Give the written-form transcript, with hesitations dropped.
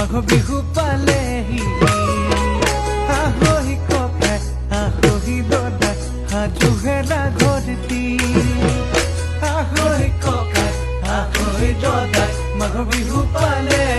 মাঘ বিহু পালেহি। আহৈ ককাই, আহৈ দদাই, সাজু ভেলা ঘৰটি। আহৈ ককাই, আহৈ দদাই, মাঘ বিহু পালেহি।